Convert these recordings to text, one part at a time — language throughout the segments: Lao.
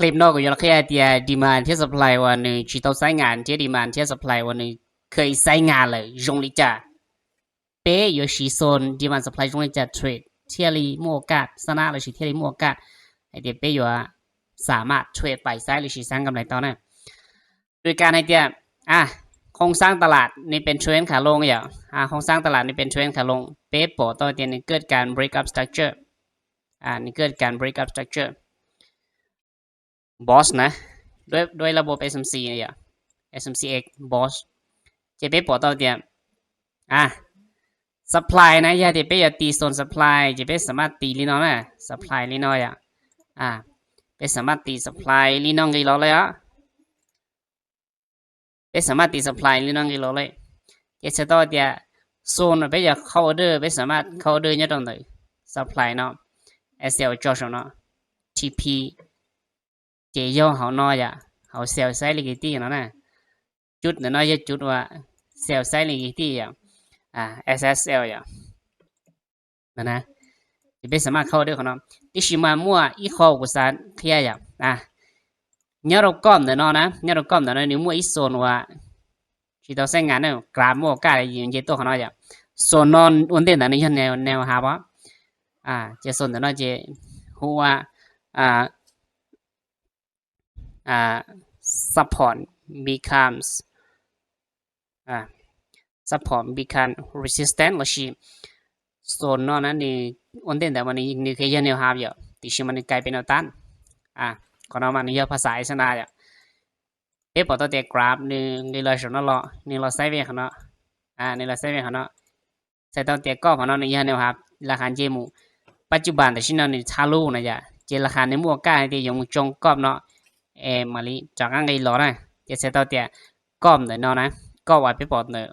clip ເນາະ ກໍຢາກໃຫ້ເຫັນ demand ແທນ supply ວ່າໜຶ່ງ ຊິຕ້ອງໃຊ້ງານ ແທນ demand ແທນ supply ວ່າໜຶ່ງ ເຄີຍໃຊ້ງານແລ້ວ ຢົງລິຈາ ເປ ຢູ່ທີ່ໂຊນ demand supply ຢົງລິຈາ ເທຣດ ເທຍຣີ ມີໂອກາດຊະນະ ຫຼືຊິເທຍຣີ ມີໂອກາດ ໃຫ້ເຕ ເປ ຢູ່ວ່າສາມາດເທຣດໄປໃຊ້ ຫຼືຊິສ້າງກຳໄລຕໍ່ນະ ໂດຍການໃຫ້ເຕ ອາ ໂຄງສ້າງຕະຫຼາດນີ້ເປັນເທຣນຂາລົງ ອາ ໂຄງສ້າງຕະຫຼາດນີ້ເປັນເທຣນຂາລົງ ເປ ບອກຕໍ່ເຕ ໃຫ້ເກີດການ break up structure ອາ ໃຫ້ເກີດການ break up structure bullish ນະ ດ້ວຍ ດ້ວຍລະບົບ ເອັສ ເອັມ ຊີ ນີ້ ເອັສ ເອັມ ຊີ ເອັກ bullish ຈະເປັນ ບອກຕໍ່ເຕ ອາ supply ນະ ຢ່າເຕ ເປ ຢ່າຕີໂຊນ supply ຈະເປັນ ສາມາດຕີລີ້ນອນນະ supply ລີ້ນອນ ອາ ເປັນ ສາມາດຕີ supply ລີ້ນອນ ລີ້ນອນເລີຍ ເປັນ ສາມາດຕີ supply ລີ້ນອນ ລີ້ນອນເລີຍ ຈະໃຊ້ຕໍ່ເຕ ໂຊນ ເປັນ ຢາກເຂົ້າ order ເປັນ ສາມາດເຂົ້າ order ຍາດຕອນໃດ supply ເນາະ ເອັສ ແອລ ຈອດເນາະ ທີ ພີ ເຈ ເຮົາເນາະ ຢາກເຮົາ sell ໃຊ້ liquidity ເນາະນະ ຈຸດເນາະ ຢາກຈຸດວ່າ sell ໃຊ້ liquidity ອາ ເອັສ ແອລ ອາ ນະນະ ຈະເປັນ ສາມາດເຂົ້າ order ເນາະ ຕິຊິມາມົ້ວ equal ກຸສານ clear ອາ ຍາດຕອນກ່ອນເນາະນະ ຍາດຕອນກ່ອນເນາະ ນີ້ມົ້ວ ອີກໂຊນວ່າ ທີ່ຕ້ອງໃຊ້ງານເນາະ ກຣາຟ ໂມກາ ຍືນເຈຕົວເນາະ ໂຊນເນາະ ໂອນເດນເນາະ ໃນແນວ ແນວຮັບ ອາ ຈະໂຊນເນາະ ຈະຮູ້ວ່າ ອາ ອາ support becomes ອາ support become resistance ລະຊິ ໂຊນເນາະ ນັ້ນນີ້ ໂອນເດນແຕ່ວ່ານີ້ ນີ້ຄືແນວຮັບຢູ່ ຕິຊິມັນກາຍເປັນແນວຕ້ານ ອາ ຂໍນອກມັນຢູ່ພາສາໄອຊະນາຢູ່ ເປັນ ບອກຕໍ່ເຕ ກຣາຟ ໜຶ່ງຮ້ອຍ ສອງຮ້ອຍ ໜຶ່ງຮ້ອຍ ໄຊເວຂະເນາະ ອາ ໜຶ່ງຮ້ອຍ ໄຊເວຂະເນາະ ໃສ່ຕໍ່ເຕ ກອບຂະເນາະ ນີ້ແນວຮັບ ລາຄາເຈໝູ ປັດຈຸບັນແຕ່ຊິນອນນີ້ທະລຸນະ ຢາ ເຈ ລາຄາໃນໝວກກາຍເຕ ຢາໝູ ຈົ່ງກອບເນາະ ເອ ມາລີ ຈາກນັ້ນກໍອີກລໍນະ ເຈ ໃສ່ຕໍ່ເຕ ກອບເດີເນາະນະ ກອບວ່າເປັນ ບອກເດີ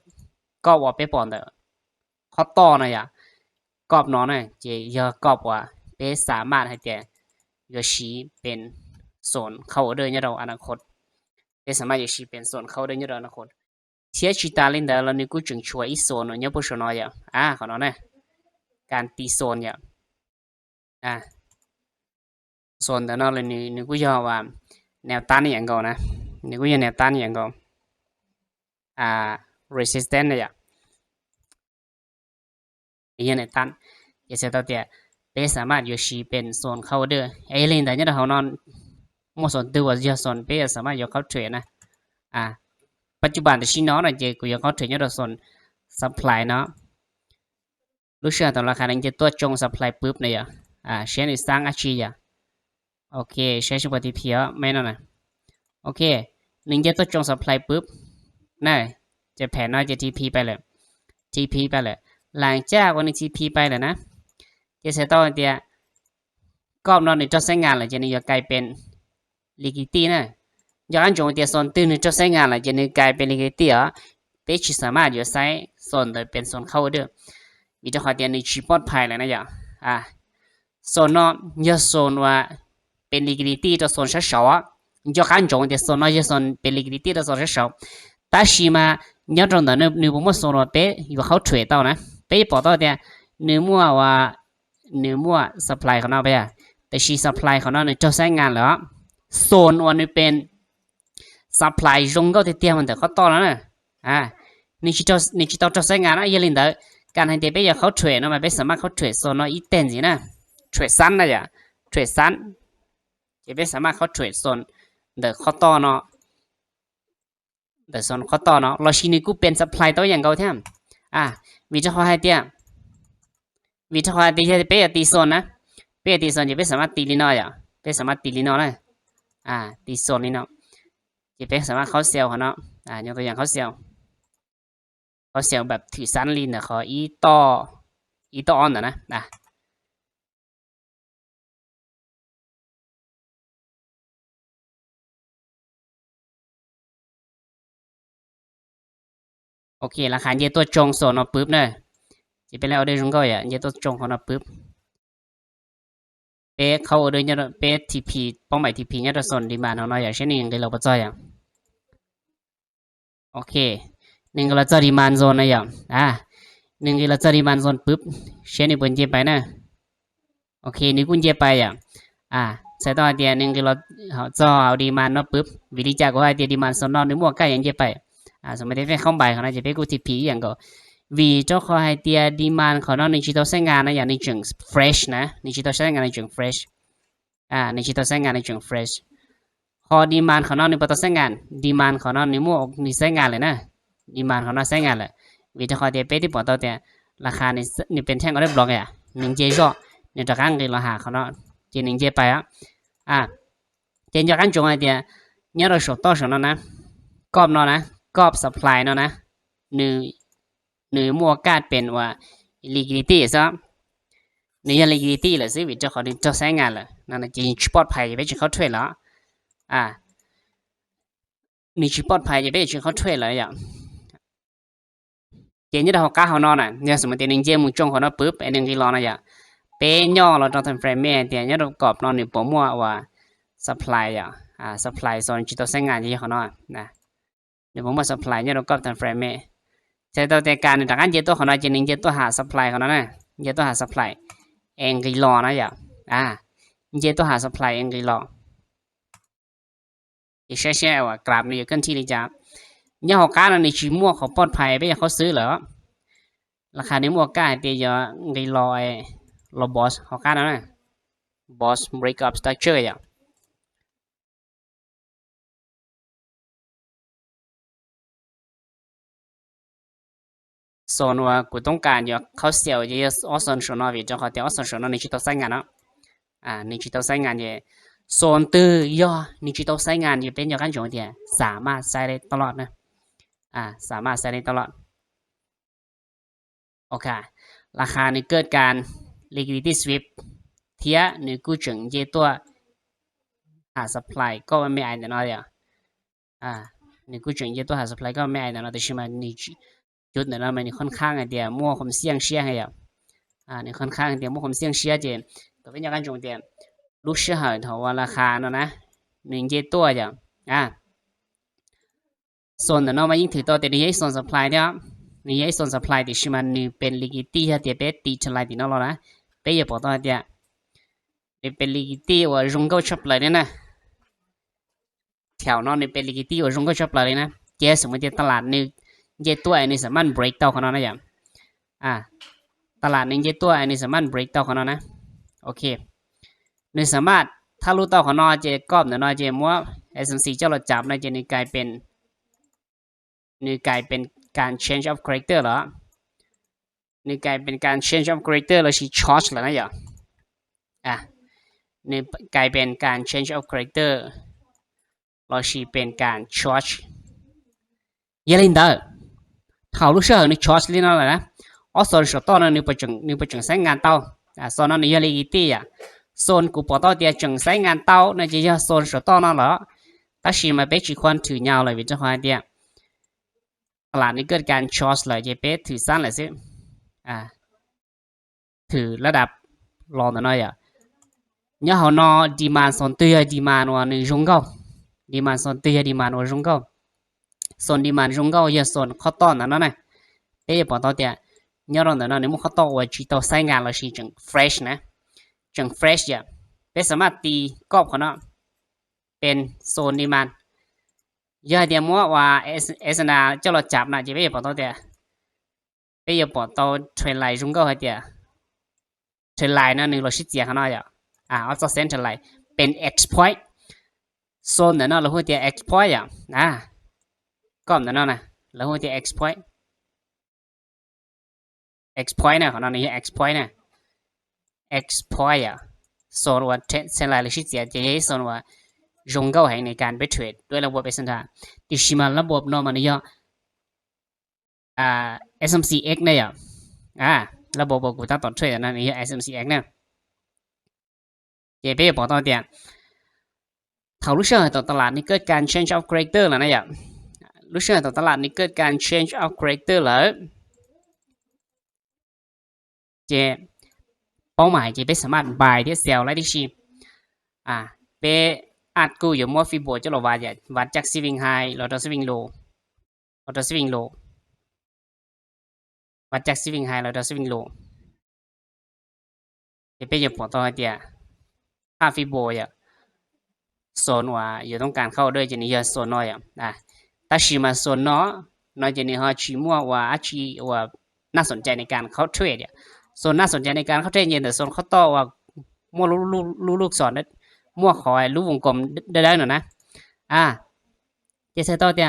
ກອບວ່າເປັນ ບອກເດີ ຂໍຕໍ່ນະ ຢາ ກອບເນາະນະ ເຈ ຢາກອບວ່າເປັນ ສາມາດໃຫ້ເຕ ຢູ່ຊິເປັນໂຊນເຂົ້າ order ຍາດຕອນອະນາຄົດ ເປັນ ສາມາດຢູ່ຊິເປັນໂຊນເຂົ້າ order ຍາດຕອນອະນາຄົດ ເທຍຈີຕາລິນເດີ ລະນີ້ກູຈຶ່ງຊ່ວຍອີໂຊນເນາະ ຍາໂປໂຊນອຍ ອາ ຂອງເນາະນະ ການຕີໂຊນ ອາ ໂຊນເດີເນາະ ລະນີ້ ນີ້ກູຢອກວ່າແນວຕ້ານອີ່ຫຍັງກໍນະ ນີ້ກູຢອກແນວຕ້ານອີ່ຫຍັງກໍ ອາ resistance ນະ ອາ ນີ້ແນວຕ້ານ ເຈ ໃສ່ຕໍ່ເຕ ເປັນ ສາມາດຢູ່ຊິເປັນໂຊນເຂົ້າ order ເອ ລິນເດີ ຍາດຕອນເຮົານອນ ໝົດໂຊນ ຖືວ່າຢາກໂຊນ ເປັນ ສາມາດຢາກເຂົ້າເທຣດນະ ອາ ປັດຈຸບັນແຕ່ຊິນອນ ເຈ ກູຢາກເຂົ້າເທຣດຍາດຕອນໂຊນ supply ເນາະ ລູກເສືອຕອນລາຄາໜຶ່ງຈະຕົວະຈົງ supply ປຶບນະ ອາ ເຊນອີກສ້າງອາຊີ ອາ ໂອເຄ ໃຊ້ສະເພາະ ທີ ພີ ເນາະ ແມ່ນແລ້ວນະ ໂອເຄ ໜຶ່ງຈະຕົວະຈົງ supply ປຶບນະ ຈະແຜນເນາະ ຈະ ທີ ພີ ໄປເລີຍ ທີ ພີ ໄປເລີຍ ຫຼັງຈາກວ່າ ໜຶ່ງ ທີ ພີ ໄປແລ້ວນະ ຈະໃສ່ຕໍ່ເຕ ກອບເນາະ ນີ້ຈະໃຊ້ງານແລ້ວ ຈະນີ້ກາຍເປັນ liquidity ນະ ຢາກອັນຈົງເຕ ໂຊນຕື່ນນີ້ຈະໃຊ້ງານແລ້ວ ຈະນີ້ກາຍເປັນ liquidity ອະ ເປັນຊິສາມາດຢູ່ໃຊ້ໂຊນໂດຍເປັນໂຊນເຂົ້າ order ມີແຕ່ຂໍເຕ ນີ້ຊິປອດໄພແລ້ວນະ ຢາ ອາ ໂຊນເນາະ ຢາໂຊນວ່າເປັນ liquidity ຕໍ່ໂຊນຊາວສອງ ຢາກອັນຈົງເຕ ໂຊນເນາະ ຢາໂຊນເປັນ liquidity ຕໍ່ໂຊນຊາວສອງ ຕາຊິມາຍາດຕອນເດີ ນີ້ ນີ້ບໍ່ໝົດໂຊນວ່າເປັນ ຢູ່ເຂົ້າເທຣດຕໍ່ນະ ເປັນ ບອກຕໍ່ເຕ ນີ້ໝວດວ່າ ນີ້ໝວດ supply ຂອງເຮົາໄປ ອາ ແຕ່ຊິ supply ຂອງເຮົານີ້ຈະໃຊ້ງານແລ້ວ ໂຊນວ່ານີ້ເປັນ supply ຈົງເຂົ້າເຕ ມັນແຕ່ຂໍຕໍ່ນະ ອາ ນີ້ຊິ ນີ້ຊິຕ້ອງຈະໃຊ້ງານນະ ເອ ລິນເດີ ການໃຫ້ເຕ ເປັນຢາກເຂົ້າເທຣດເນາະ ມັນເປັນສາມາດເຂົ້າເທຣດໂຊນເນາະ ອີກເຕັນຊີ້ນະ ເທຣດສັ້ນນະ ຢາ ເທຣດສັ້ນ ເປັນສາມາດເຂົ້າເທຣດໂຊນເດີ ຂໍຕໍ່ເນາະ ເດີ ໂຊນຂໍຕໍ່ເນາະ ລະຊິນີ້ກູເປັນ supply ຕໍ່ຫຍັງເກົ່າແທ້ ອາ ມີແຕ່ຂໍໃຫ້ເຕ ມີແຕ່ຂໍໃຫ້ເຕ ເປັນຢ່າຕີໂຊນນະ ເປັນຢ່າຕີໂຊນ ຈະເປັນສາມາດຕີລີ້ນອນ ອາ ເປັນສາມາດຕີລີ້ນອນນະ ອາ ຕີໂຊນລີ້ນອນ ຈະເປັນສາມາດເຂົ້າ sell ຂະເນາະ ອາ ຍົກຕົວຢ່າງເຂົ້າ sell ເຂົ້າ sell ແບບຖືສັ້ນລີ້ນນະ ຂໍອີຕໍ່ ອີຕໍ່ອອນນະ ອາ ໂອເຄ ລາຄາເຍຕົວະຈົງໂຊນເນາະ ປຶບເນີ ຈະເປັນແລ້ວເດີ ຈົງກໍຢ່າເຍຕົວະຈົງເຮົາເນາະ ປຶບ ເປເຂົ້າເດີ ເຍຕົວະ ເປ ທີ ພີ ເປົ້າໝາຍ ທີ ພີ ເຍຕົວະໂຊນ demand ເຮົາເນາະ ຢ່າງເຊັ່ນນີ້ ຍັງໄດ້ລອງປະຈອຍ ອາ ໂອເຄ ໜຶ່ງກໍລະຈອດ demand zone ນະ ອາ ໜຶ່ງກໍລະຈອດ demand zone ປຶບ ເຊັ່ນນີ້ເປັນເຈໄປນະ ໂອເຄ ນີ້ກຸນເຈໄປ ອາ Sai tau haitia ning gilo, hao zao hao demand no pub. Vili ja ko haitia demand so no ni mo ka yang je pai. A, so ma te fe khong bai khana je pe ku ti pi yang ko. Vi to kho haitia demand kho no ni chi to sai ngan na ya ni jeng fresh na. Ni chi to sai ngan ni jeng fresh. A, ni chi to sai ngan ni jeng fresh. Kho demand kho no ni pa to sai ngan. Demand kho no ni mo ni sai ngan le na. Demand kho no sai ngan le. Vi to kho tia pe ti pa to tia. Ra kha ni, ni pen theng ko de blok ya. Ning je zo. Ni to kang gilo ha kho no. Je ning je pai a. A. ເຈັນຢອກການຈົງໃຫ້ເຕຍ ຍາດໂດຍສອງຕໍ່ສອງນັ້ນນະ ກອບນັ້ນນະ ກອບ supply ນັ້ນນະ ໜຶ່ງ ໜຶ່ງໝວກກາດເປັນວ່າ liquidity ຊະ ໜຶ່ງຢາກ liquidity ລະຊິວິດເຈົ້າຂອງໜຶ່ງເຈົ້າໃຊ້ງານລະ ນັ້ນນະ ຈິງປອດໄພ ເປັນຈິງເຂົ້າເທຣດລະ ອາ ໜຶ່ງຈິງປອດໄພ ເປັນຈິງເຂົ້າເທຣດລະ ຍາ ເຈນຍາດເຮົາກາເຮົານອນນະ ຍາສົມມຸດເຕໜຶ່ງເຈມຸງຈົງເຂົານອນປຶບ ໄອ້ໜຶ່ງທີ່ລອນນະ ຢາ ເປຍອລອດຕອນ time frame ເມ ເຕຍຍາດກອບນອນໜຶ່ງປົວມົວວ່າ supply ຢາ ອາ supply ສອນຈິໂຕໃຊ້ງານທີ່ເຂົານອນນະ ໜຶ່ງປົວມົວ supply ຍາດກອບ time frame ເມ ໃຊ້ໂຕແຕ່ການຕາການເຈຕົວເຂົານອນ ເຈໜຶ່ງເຈຕົວຫາ supply ເຂົານອນນະ ເຈຕົວຫາ supply ເອງທີ່ລອນນະ ຢາ ອາ ເຈຕົວຫາ supply ເອງທີ່ລອນ ເຊເຊວ່າກຣາຟນີ້ເຄື່ອນທີ່ນີ້ຈະ ຍາເຮົາການນີ້ຊິໝວກເຂົາປອດໄພ ໄປຢາກເຂົາຊື້ເລີຍ ລາຄານີ້ໝວກກາເຕຍອງໄດ້ລອຍ ລອບອສເຮົາການນະ loss breakup structure ຢາ ໂຊນວ່າກູຕ້ອງການຢາກເຂົ້າເຊວ ຢາກອອກໂຊນໂຊນອອກ ເຈົ້າເຂົາເຕຍອອກໂຊນໂຊນອອກ ນີ້ຊິຕ້ອງໃຊ້ງານເນາະ ອາ ນີ້ຊິຕ້ອງໃຊ້ງານເດ ໂຊນຕື້ຢາ ນີ້ຊິຕ້ອງໃຊ້ງານເດ ເປັນຢາກການຈົງເດ ສາມາດໃຊ້ໄດ້ຕະຫຼອດນະ ອາ ສາມາດໃຊ້ໄດ້ຕະຫຼອດ ໂອເຄ ລາຄານີ້ເກີດການ liquidity sweep ເທຍ ນີ້ກູຈຶ່ງເຈຕົວຫາ supply ກໍແມ່ນໄອແນວເນາະ ອາ ນີ້ກູຈຶ່ງເຈຕົວຫາ supply ກໍແມ່ນໄອແນວເນາະ ແຕ່ຊິມານີ້ຈຸດແນວເນາະ ມັນຄ່ອນຂ້າງໄອເດຍ ມົວຄວາມສ່ຽງເຊຍໃຫ້ ອາ ນີ້ຄ່ອນຂ້າງໄອເດຍ ມົວຄວາມສ່ຽງເຊຍເຈ ກໍເປັນຢ່າງນັ້ນຈົງເດ ລູກເຊຍໃຫ້ເທົ່າວ່າລາຄາເນາະນະ ນີ້ເຈຕົວ ອາ ໂຊນເນາະ ມາຍິງຖືຕໍ່ແຕ່ນີ້ໃຫ້ໂຊນ supply ເນາະ ນີ້ໃຫ້ໂຊນ supply ຕິຊິມານີ້ເປັນ liquidity ເດ ເປັນຕິເທົ່າໃດຕິເນາະລະນະ ເປັນຢ່າປອດຕໍ່ເດ ນີ້ເປັນ liquidity ວ່າ strong ເຂົ້າຊັບເລີຍເນາະ ແຖວເນາະ ນີ້ເປັນ liquidity ວ່າ strong ເຂົ້າຊັບເລີຍເນາະ ເຈສົມມຸດເດຕະຫຼາດນີ້ ເຈຕົວອັນນີ້ສາມາດ break ຕໍ່ຂອງເນາະ ອາ ຕະຫຼາດນີ້ ເຈຕົວອັນນີ້ສາມາດ break ຕໍ່ຂອງເນາະ ໂອເຄ ນີ້ສາມາດທະລຸຕໍ່ຂອງເນາະ ເຈກອບເນາະ ເຈມົວ ເອັສແອນພີ ເຈົ້າລະຈັບນະ ເຈນີ້ກາຍເປັນ ນີ້ກາຍເປັນການ change of character ລະ ນີ້ກາຍເປັນການ change of character ລະຊິ short ລະນະ ອາ ນີ້ກາຍເປັນການ change of character ລະຊິເປັນການ short ເຢລິນເດີ ເທົ່າລູກເຊຍເຮົານີ້ short ລີນອນລະນະ ອອກໂຊນ short ນະ ນີ້ປະຈຶ່ງ ນີ້ປະຈຶ່ງໃຊ້ງານເຕົາ ອາ ໂຊນນັ້ນນີ້ liquidity ອາ ໂຊນກູປອດຕໍ່ເຕຍຈຶ່ງໃຊ້ງານເຕົາ ນະ ຈະໂຊນ short ນະລະ ຕາຊິມາເປັນຊິຄວນຖືຍາວເລີຍ ວິຈາຄວາມເຕຍ ຕະຫຼາດນີ້ເກີດການ short ເລີຍ ຈະເປັນຖືສັ້ນລະຊິ ອາ ຖືລະດັບລອງໜ້ອຍ ຍາເຮົາເນາະ demand ໂຊນເຕຍ demand ວ່ານີ້ strong ເກົ່າ demand ໂຊນເຕຍ demand ວ່າ strong ເກົ່າ ໂຊນ demand strong ເກົ່າ ຢາໂຊນເຂົ້າຕ້ອນນັ້ນນະ ເປັນປອດຕໍ່ເຕຍ ຍາລອງໜ້ອຍ ນີ້ມັນເຂົ້າຕ້ອນວ່າຈິໂຕໃຊ້ງານລະຊິຈຶ່ງ fresh ນະ ຈຶ່ງ fresh ຢາ ເປັນສາມາດຕີກອບເຂົາເນາະ ເປັນໂຊນ demand ຢາດຽມວ່າ ເອັສ ເອັສ ເອັນ ເຈົ້າລະຈັບນະ ຈະເປັນປອດຕໍ່ເຕຍ ເປັນປອດຕໍ່ trend line strong ເກົ່າໃຫ້ເຕຍ trend line ນະ ໜຶ່ງຮ້ອຍສິບເຈັດຂະໜາດ ອາ ອອກຈາກເສັ້ນ trend line ເປັນ X point ໂຊນນັ້ນເນາະ ລະຮູ້ເຕຍ X point ອາ ອາ ກອບນັ້ນເນາະ ລະຮູ້ເຕຍ X point X point ນະ ຂອງເຮົານີ້ X point ນະ X point ອາ ໂຊນວ່າ trend line ຫຼືຊິເສຍ ຈະໃຫ້ໂຊນວ່າ strong ເກົ່າໃຫ້ໃນການໄປເທຣດດ້ວຍລະບົບ ເອັສ ເອັນ ທີ ຕິຊິມາລະບົບເນາະ ມັນເນາະ ອາ SMCX ນະ ອາ ລະບົບບໍ່ກູຕາຕອນເທຣດນັ້ນ SMCX ນະ ເຈເປບອກຕໍ່ເຕຍ ເທົ່າລູກເຊື່ອຕໍ່ຕະຫຼາດນີ້ເກີດການ change of character ແລ້ວນະ ອາ ລູກເຊື່ອຕໍ່ຕະຫຼາດນີ້ເກີດການ change of character ແລ້ວ ເຈ ເປົ້າໝາຍເຈໄປສາມາດ buy ເທດ sell ໄດ້ທີ່ຊິ ອາ ເປອາດກູ້ຢູ່ໝວດ Fibo ເຈົ້າລະວ່າ ວັດຈາກ swing high ລະຕໍ່ swing low ລະຕໍ່ swing low ວັດຈາກ swing high ລະຕໍ່ swing low ເຈເປຢາກບອກຕໍ່ໃຫ້ເຕຍ ຖ້າ Fibo ຢາ ໂຊນວ່າ ເຮົາຕ້ອງການເຂົ້າເດີ ຈະນີ້ເຮົາໂຊນນ້ອຍອະ ອາ ຕາຊິມາໂຊນນ້ອຍ ນ້ອຍຈະນີ້ເຮົາຊິມົວວ່າ ອາຊີ ວ່າໜ້າສົນໃຈໃນການເຂົ້າເທຣດອະ ໂຊນໜ້າສົນໃຈໃນການເຂົ້າເທຣດ ເຫັນແຕ່ໂຊນເຂົ້າຕໍ່ວ່າ ມົວລູກ ລູກ ລູກສອນ ມົວຂໍໃຫ້ລູກວົງກົມໄດ້ໆ ນັ້ນນະ ອາ ຈະໃສ່ຕໍ່ເຕີຍ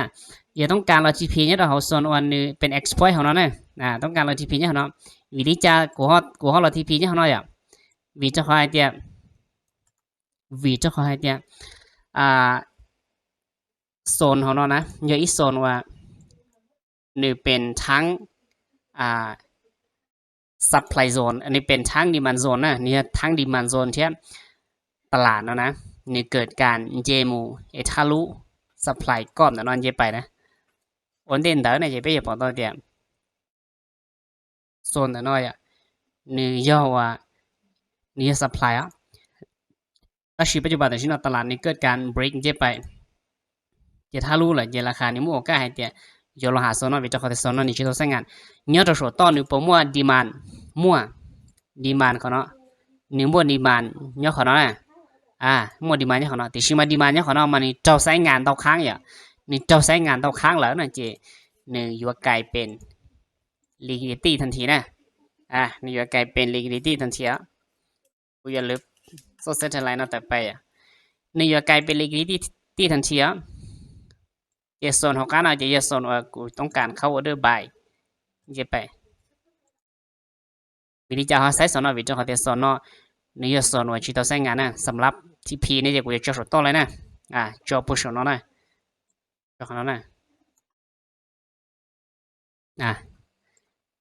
ເຮົາຕ້ອງການລອທີພີເນາະ ເຮົາໂຊນອັນນີ້ເປັນເອັກສພອຍເຮົາເນາະ ອາ ຕ້ອງການລອທີພີເນາະ ວິທີຈະ ກູຮອດ ກູຮອດລອທີພີເນາະ ເຮົາເນາະ ວິທີຈະຂໍໃຫ້ເຕີຍ ວິທີຈະຂໍໃຫ້ເຕີຍ ອາ ໂຊນເຮົາເນາະນະ ເຮົາອີກໂຊນວ່າ ນີ້ເປັນທັງ ອາ ຊັບພລາຍໂຊນ ອັນນີ້ເປັນທັງດີມານໂຊນນະ ນີ້ທັງດີມານໂຊນທຽບຕະຫຼາດເນາະນະ ນີ້ເກີດການເຈມູ ເອທາລຸ ຊັບພລາຍກອບນະນອນເຈໄປນະ ໂອນເດນເດີນະເຈໄປເຮັດປອກຕໍ່ເຕີຍ ໂຊນນ້ອຍອະ ນີ້ເຮົາວ່າ ນີ້ຊັບພລາຍອະ ຕາຊິປັດຈຸບັນຕາຊິເນາະ ຕະຫຼາດນີ້ເກີດການເບຣກເຈໄປ ເຈທາລຸລະ ເຈລາຄານີ້ມີໂອກາດໃຫ້ເຕີຍ ໂຍລະຫາໂຊນເນາະ ວິຈາກອນໂຊນເນາະ ນີ້ຊິຕ້ອງໃຊ້ງານ ຍອດໂຕໂຊນຕໍ່ນີ້ປະມວນດີມານ ມົວດີມານເຂົາເນາະ ນີ້ມົວດີມານຍອດເຂົາເນາະ ອາ ມົວດີມານຍອດເຂົາເນາະ ຕິຊິມາດີມານຍອດເຂົາເນາະ ມານີ້ເຈົ້າໃຊ້ງານຕໍ່ຄ້າງເອີ ນີ້ເຈົ້າໃຊ້ງານຕໍ່ຄ້າງແລ້ວນະ ເຈ ນີ້ຢູ່ກາຍເປັນ liquidity ທັນທີນະ ອາ ນີ້ຢູ່ກາຍເປັນ liquidity ທັນທີອະ ກູຢາລືມໂຊເຊັດເທນໄລນະ ຕໍ່ໄປອະ ນີ້ຢູ່ກາຍເປັນ liquidity ທັນທີອະ ເຈໂຊນເຮົາການເນາະ ເຈເຍໂຊນວ່າ ກູຕ້ອງການເຂົ້າອອເດີບາຍ ເຈໄປ ວິທີຈະເຮົາໃຊ້ໂຊນເນາະ ວິທີເຮົາເຕະໂຊນເນາະ ນີ້ເຍໂຊນວ່າຊິຕ້ອງໃຊ້ງານນະ ສຳລັບທີພີນີ້ ເຈ ກູຈະເຈາະໂຊນຕໍ່ເລີຍນະ ອາ ເຈາະໂປຊິຊັນເນາະ ເຈາະຂະໜາດນັ້ນ ອາ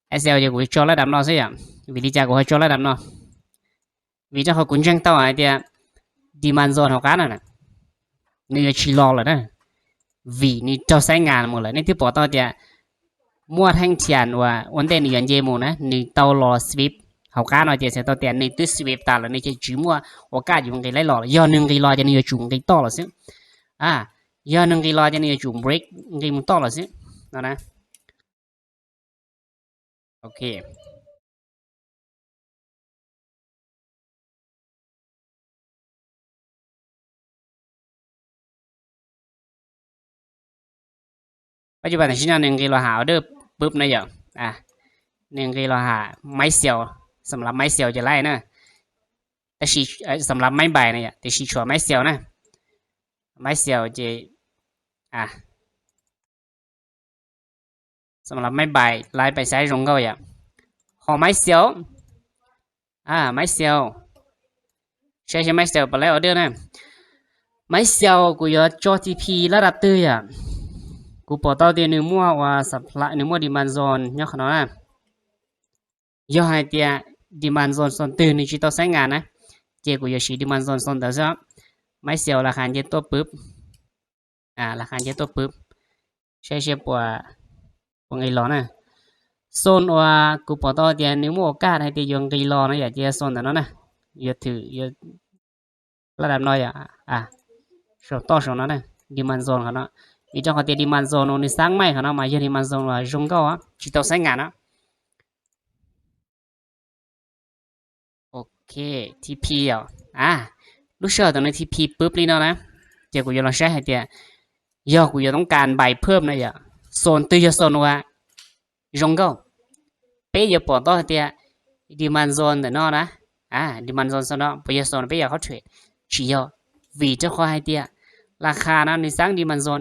ເອັສແອລ ເຈ ກູຈະເຈາະລະດັບເນາະ ຊິອະ ວິທີຈະກູເຈາະລະດັບເນາະ ວິທີເຮົາກຸນແຈ້ງເຕົ້າໃຫ້ເຕີຍ ດີມານໂຊນເຮົາການນັ້ນນະ ນີ້ຊິລໍລະນະ ວີນີ້ເຈົ້າໃຊ້ງານໝົດລະ ນີ້ທີ່ປອກຕໍ່ເຕີຍ ມົວແທ່ງທຽນວ່າ ໂອນເດນ ເອີ ເຢມູນະ ນີ້ເຕົ້າລໍສະວິບ ເຮົາການເນາະ ເຈ ເຊໂຕເຕຍ ນີ້ຕຸດສະວິບຕາລະ ນີ້ເຈ ຈີມົວ ໂອກາດຢູ່ມັນເກໄລ່ລໍລະ ຍອດໜຶ່ງເກລໍຈະນີ້ຢູ່ຈຸງເກຕໍ່ລະຊິ ອາ ຍອດໜຶ່ງເກລໍຈະນີ້ຢູ່ຈຸງເບຣກ ເກໝູ່ຕໍ່ລະຊິ ເນາະນະ. ໂອເຄ ປັດຈຸບັນຊິນະ ໜຶ່ງເກລໍຫາອອເດີປຶບນະເອີ ອາ ໜຶ່ງເກລໍຫາໄມ້ເຊວ ສຳລັບໄມ້ເຊວຈະໄລ່ນະ ແຕ່ຊິ ເອີ ສຳລັບໄມ້ບາຍນະເອີ ແຕ່ຊິຊົວໄມ້ເຊວນະ ໄມ້ເຊວຈະ ອາ ສຳລັບໄມ້ບາຍ ໄລ່ໄປຊ້າຍລົງເກົ້າຢ່າ ຂໍໄມ້ເຊວ ອາ ໄມ້ເຊວ ໃຊ້ ໃຊ້ໄມ້ເຊວໄປໄລ່ອອເດີນະ ໄມ້ເຊວ ກູຢາກເຈາະທີພີລະດັບຕື່ມ ກູປອກຕໍ່ເຕີຍ ໜຶ່ງມົວວ່າ ສະພາຍ ໜຶ່ງມົວດີມານໂຊນ ຍອດຂະໜາດນັ້ນ ຍອດໃຫ້ເຕີຍ ດີມານໂຊນ ໂຊນຕື່ມນີ້ຊິຕ້ອງໃຊ້ງານນະ ເຈ ກູຢາກຊີ້ດີມານໂຊນ ໂຊນເຕີມຊະ ໄມ້ເຊວລາຄາເຈັດຕົວປຶບ ອາ ລາຄາເຈັດຕົວປຶບ ໃຊ້ເຊປວ ປວງໄອລອນນະ ໂຊນວ່າ ກູປອກຕໍ່ເຕີຍ ໜຶ່ງໂອກາດໃຫ້ເຕີຍ ຢອງໄອລອນນະ ຢາກເຈໂຊນເຕີມເນາະນະ ຢາກຖື ຢາກລະດັບນ້ອຍ ອາ ອາ ໂຊນຕໍ່ໂຊນເນາະນະ ດີມານໂຊນເຂົາເນາະ ມີເຈົ້າຂອງເຕີຍ ດີມານໂຊນ ໂອນີ້ສ້າງໃໝ່ເຂົາເນາະ ມາເຮັດດີມານໂຊນວ່າ ຊົງເກົ້າອະ ຊິຕ້ອງໃຊ້ງານເນາະ. ໂອເຄ ທີພີເອົາ ອາ ລູກເສືອຕົວນີ້ທີພີປຶບນີ້ເນາະນະ ເຈ ກູຢາກລອງໃຊ້ໃຫ້ເຕີຍ ເອີ ກູຢາກຕ້ອງການບາຍເພີ່ມນະເອີ ໂຊນຕື່ມເອີ ໂຊນວ່າ ຈົງເກີ ເປ້ຢາກປອກຕໍ່ໃຫ້ເຕີຍ ດີມານໂຊນເດີເນາະນະ ອາ ດີມານໂຊນເນາະ ເປ້ຢາກໂຊນ ເປ້ຢາກເຂົ້າເທຣດ ຊິເອີ ວີຈະຂໍໃຫ້ເຕີຍ ລາຄານະ ໜຶ່ງສ້າງດີມານໂຊນ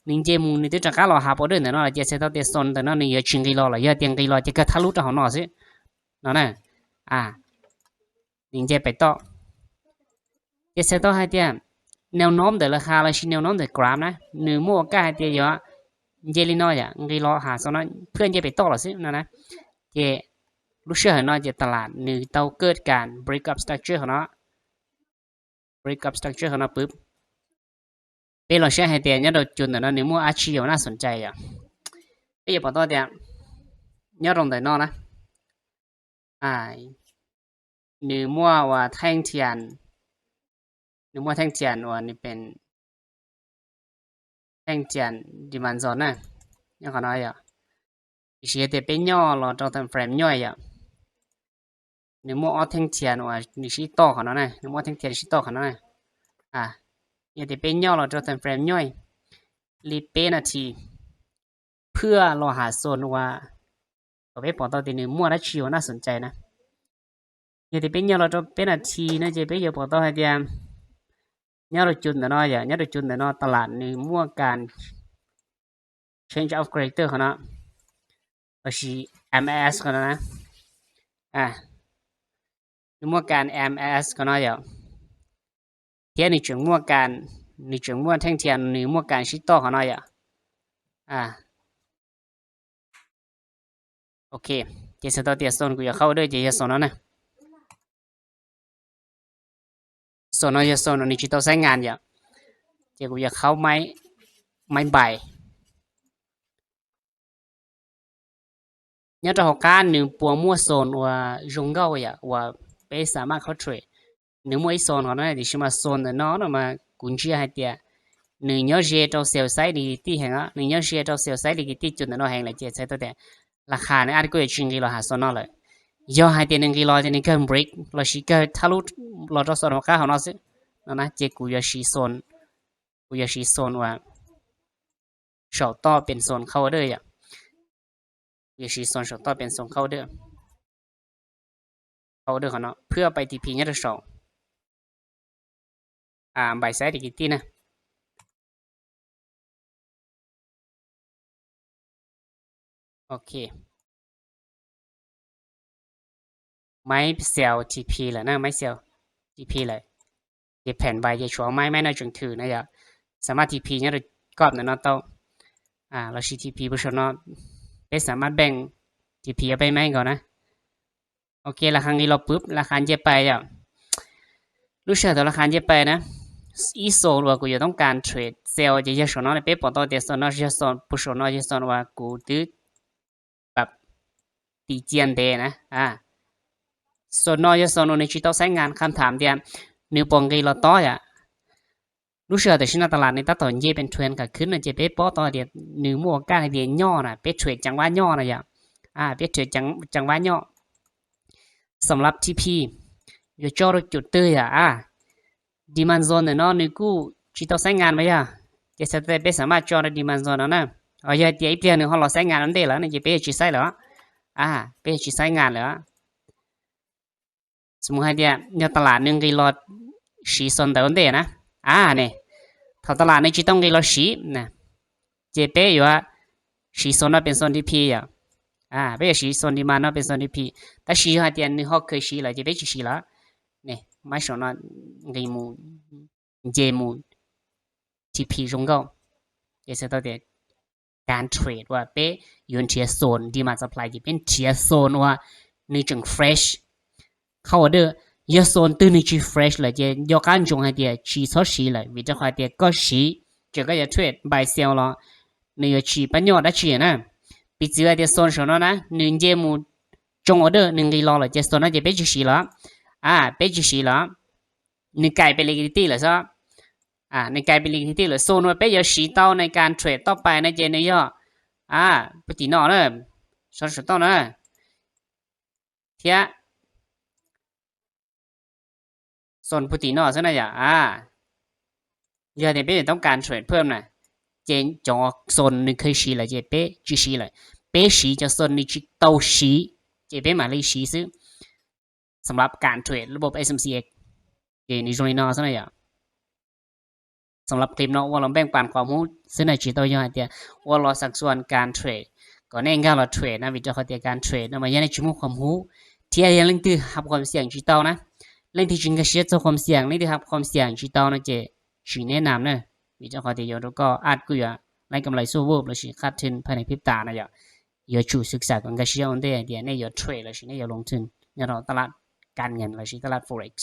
ໜຶ່ງເຈມຸງ ໜຶ່ງເຕະຕະກາລໍຫາປອເດີເນາະ ເຈັດເຊໂຕເຕໂຊນເນາະ ໜຶ່ງເອີ ຈິງກີລໍລະ ເອີ ຕຽງກີລໍ ຈະກະທະລຸຕະຫອນເນາະຊິ ເນາະນະ ອາ ໜຶ່ງເຈໄປຕໍ່ ເຈັດເຊໂຕໃຫ້ເຕີຍ ແນວໂນ້ມເດີລາຄາ ລະຊິແນວໂນ້ມເດີກຣາຟນະ ໜຶ່ງໂມກາໃຫ້ເຕີຍ ເຢເລນ້ອຍອະ ກີລໍຫາຊະນະ ເພື່ອນເຈໄປຕໍ່ລະຊິ ເນາະນະ ເຈ ລູກເສືອໃຫ້ເນາະ ເຈຕະຫຼາດ ໜຶ່ງເຕົາເກີດການ break up structure ເນາະ break up structure ເນາະ ປຶບ ເປ້ລອງເຊັກໃຫ້ເຕີຍ ຍອດດົງຈຸນເນາະ ໜຶ່ງໂມອາຊີ ໜ້າສົນໃຈອະ ເປ້ປອກຕໍ່ເຕີຍ ຍອດລົງເດີເນາະນະ ອາ ໜຶ່ງມົວວ່າແທ່ງທຽນ ໜຶ່ງມົວແທ່ງທຽນວ່ານີ້ເປັນແທ່ງທຽນດີມານໂຊນນະ ຍັງຂະນ້ອຍອະ ຊິເຮັດເປັນຫຍໍ້ລະ ຕ້ອງທຳເຟຣມຫຍໍ້ອະ ໜຶ່ງມົວອອດແທ່ງທຽນວ່ານີ້ຊິຕໍ່ຂະນ້ອຍນະ ໜຶ່ງມົວແທ່ງທຽນຊິຕໍ່ຂະນ້ອຍນະ ອາ ຍາດເຕເປ້ຍ່ອລາວໂຕໄທມ໌ເຟຣມຍ່ອຍ ລີເປ້ນາທີ ເພື່ອລໍຫາໂຊນວ່າ ກໍເປັນປອກຕໍ່ທີ່ໜຶ່ງມົ້ວນະ ຊິໂອ ໜ້າສົນໃຈນະ. ຍາດເຕເປ້ຍ່ອລາວໂຕເປັນນາທີນະ ຈະເປັນຢາກປອກຕໍ່ໃຫ້ຕຽມ ຍ່ອລາວຈຸນເນາະ ຍາ ຍ່ອລາວຈຸນເນາະ ຕະຫຼາດໜຶ່ງມົ້ວການ change of character ຂອງເນາະ ກໍຊິ ເອັມ ເອສ ຂອງເນາະ ອາ ໜຶ່ງມົ້ວການ ເອັມ ເອສ ຂອງເນາະ ຍາ ເທຍໜຶ່ງຈະມົ້ວການ ໜຶ່ງຈະມົ້ວແທ່ງທຽນ ໜຶ່ງມົ້ວການຊິຕໍ່ຂອງເນາະ ຍາ ອາ ໂອເຄ ເຈສະຕໍເຕຍໂຊນ ກູຢາເຂົ້າເດີ ເຈຢາໂຊນເນາະນະ ໂຊນເນາະ ຢາໂຊນ ດິຈິຕອລໃຊ້ງານຢາ ເຈກູຢາເຂົ້າໄມ້ ໄມ້ໃບ ຍາຕະຫົກການໜຶ່ງປົວມົ້ວໂຊນວ່າ Jungle ຢາ ວ່າເປສາມາດເຂົ້າເທຣດ ໜຶ່ງມົ້ວອີໂຊນຂອງເນາະ ດິຊິມາໂຊນເນາະ ມາກຸນເຈຍໃຫ້ເຕຍ ໜຶ່ງຍໍເຈໂຕເຊວໄຊລິຄວິດຕິແຮງເນາະ ໜຶ່ງຍໍເຈໂຕເຊວໄຊລິຄວິດຕິຈຸນເນາະແຮງ ແລະ ເຈໃຊ້ໂຕແຕ ລາຄາໃນອາດກູຢາຈິງກີລອດຫາໂຊນເນາະເລີຍ ຍໍໃຫ້ເຕຍໜຶ່ງກີລອດຈະໜຶ່ງເກີນບຣິກ ລອດຊິເກີນທະລຸລອດໂຕໂຊນຂອງເຂົາເນາະ ເນາະນະ ເຈກູຢາຊິໂຊນ ກູຢາຊິໂຊນວ່າ ເສົາຕໍ່ເປັນໂຊນເຂົ້າເດີ ຢາ ເປັນໂຊນເຂົ້າເດີ ເຂົ້າເດີເນາະ ເພື່ອໄປທີພີຍາດສອງ ອາ ໄບໄຊລິຄວິດຕິນະ ໂອເຄ ໄມ້ເຊວທີພີແລ້ວນະ ໄມ້ເຊວທີພີແລ້ວ ເຈແຜ່ນໃບເຈຊວນໄມ້ ໄມ້ນ້ອຍຈະຖືນະ ຢາ ສາມາດທີພີຍາດກອບນະເນາະ ຕ້ອງ ອາ ລາວຊິທີພີບໍ່ຊວນເນາະ ເປັນສາມາດແບ່ງທີພີເອົາໄປໄມ້ກ່ອນນະ ໂອເຄ ລາຄານີ້ລອບປຶບ ລາຄາເຈໄປແລ້ວ ລູກເສືອໂຕລາຄາເຈໄປນະ ອີໂຊນວ່າກູຢາຕ້ອງການເທຣດເຊວ ເຈຢາໂຊນເນາະ ເປັນປອກຕໍ່ເຕຍໂຊນເນາະ ຢາໂຊນ ປູໂຊນເນາະ ຢາໂຊນວ່າກູຕື້ ແບບຕີຈຽນເດນະ ອາ ໂຊນເນາະ ຢາໂຊນໂອນິຈິຕອລໃຊ້ງານ ຄຳຖາມດຽວ ໜຶ່ງປອງກີລອດຕໍ່ຍາ ລູກເສືອແຕ່ຊິນະຕະຫຼາດໃນຕາຕອນເຢເປັນເທຣນກາຂຶ້ນນະ ເຈເປັນປອກຕໍ່ເດ ໜຶ່ງໝູ່ການເດຍໍ້ນະ ເປັນເທຣດຈັງຫວະຍໍ້ນະ ຢາ ອາ ເປັນເທຣດຈັງ ຈັງຫວະຍໍ້ ສຳລັບທີພີ ຢາຈອດຈຸດເຕີຍ ອາ ດີມານໂຊນເນາະ ໜຶ່ງກູຈິຕອລໃຊ້ງານມາຢາ ເຈສະແຕເປັນສາມາດຈອດດີມານໂຊນເນາະ ເອົາຢາເຕຍອີກເທື່ອໜຶ່ງ ເຮົາລອງໃຊ້ງານນຳເດລະ ນີ້ເຈເປັນຊິໃຊ້ລະ ອາ ເປັນຊິໃຊ້ງານລະ ສົມມຸດໃຫ້ເດຍ ຍາຕະຫຼາດໜຶ່ງກີລອດສີໂຊນເດີນເດນະ ອາ ນີ້ ເທົ່າຕະຫຼາດໜຶ່ງຈີຕ້ອງກີລອດສີນະ ເຈເປຢູ່ວ່າສີໂຊນເນາະເປັນໂຊນທີພີ ອາ ອາ ເປຢູ່ສີໂຊນດີມານເນາະເປັນໂຊນທີພີ ຕາສີຫາຕຽນໜຶ່ງຮອກເຄີຍສີລະ ເຈເປຈີສີລະ ນີ້ ໄມ້ໂຊນເນາະ ກີມູ ເຈມູ ທີພີ Jungle ເຈສະຕາເຕ ການເທຣດວ່າເປຢູ່ເທຍໂຊນດີມານຊັບພລາຍ ເຈເປັນເທຍໂຊນວ່າໜຶ່ງຈຶ່ງເຟຣຊ ເຂົ້າເດີ ຢາໂຊນຕື່ນໜຶ່ງຈີເຟຣຊເລີຍ ເຈຢອກການຈົງໃຫ້ເຕຍຈີຊອດສີເລີຍ ວິຈາຄອຍເຕຍກໍສີ ເຈກໍຢາເທຣດບາຍເຊວລະ ໜຶ່ງຢາຈີປະໂຫຍດດາຈີນະ ປີເຈືອເຕຍໂຊນໂຊນເນາະ ໜຶ່ງເຈມູ ຈົງອອເດີ ໜຶ່ງລີລອເລີຍ ເຈໂຊນເນາະ ເຈເປັນຈີສີລະ ອາ ເປັນຈີສີລະ ໜຶ່ງກາຍເປັນລີຄວິດຕິເລີຍຊະ ອາ ໜຶ່ງກາຍເປັນລີຄວິດຕິເລີຍ ໂຊນວ່າເປັນຢາສີເຕົາໃນການເທຣດຕໍ່ໄປນະ ເຈໜຶ່ງຢອກ ອາ ພຸດຕິນອເດີ ໂຊນໂຊນເນາະ ເທຍ ໂຊນພຸດຕິນອ ຊັ້ນນະຢາ ອາ ຢານີ້ເປັນຕ້ອງການເທຣດເພີ່ມນະ ເຈຈອກໂຊນໜຶ່ງເຄີຍສີລະ ເຈເປຈີສີເລີຍ ເປສີຈາກໂຊນໜຶ່ງຈີເຕົາສີ ເຈເປມາລີສີຊື້ ສຳລັບການເທຣດລະບົບ ເອັສເອັມຊີເອັກ ເຈນີ້ໂຊນນີ້ເນາະຊັ້ນນະຢາ ສຳລັບຄລິບເນາະ ວ່າລອງແບ່ງປັນຄວາມຮູ້ ເຊິ່ງໃນຈີໂຕຢ່າງເດຍ ວ່າລອງຊັກຊວນການເທຣດ ກໍແນະນຳລອງເທຣດນະ ວິຈາຄອຍເຕຍການເທຣດນຳ ມາຢ່າງໃນຈິມີຄວາມຮູ້ ທີ່ຍັງຖືຮັບຄວາມສ່ຽງຈີໂຕນະ ແລະທີ່ຈິງກະເຊຍເຈົ້າຄວາມສ່ຽງ ແລະທີ່ຮັບຄວາມສ່ຽງຈີໂຕນະ ເຈຊິແນະນຳເນາະ ວິຈາຄອຍເຕຍໂຍໂຕກໍອາດກຸຍ ໄດ້ກຳໄລຊົ່ວວູບ ຫຼືຊິຂາດທຶນພາຍໃນພິບຕານະ ຢາ ຢາຈູສຶກສາກ່ອນກະເຊຍອອນເດຍ ແນະຢາເທຣດ ຫຼືຊິແນະຢາລົງທຶນ ຍາເນາະ ຕະຫຼາດການເງິນ ຫຼືຊິຕະຫຼາດ Forex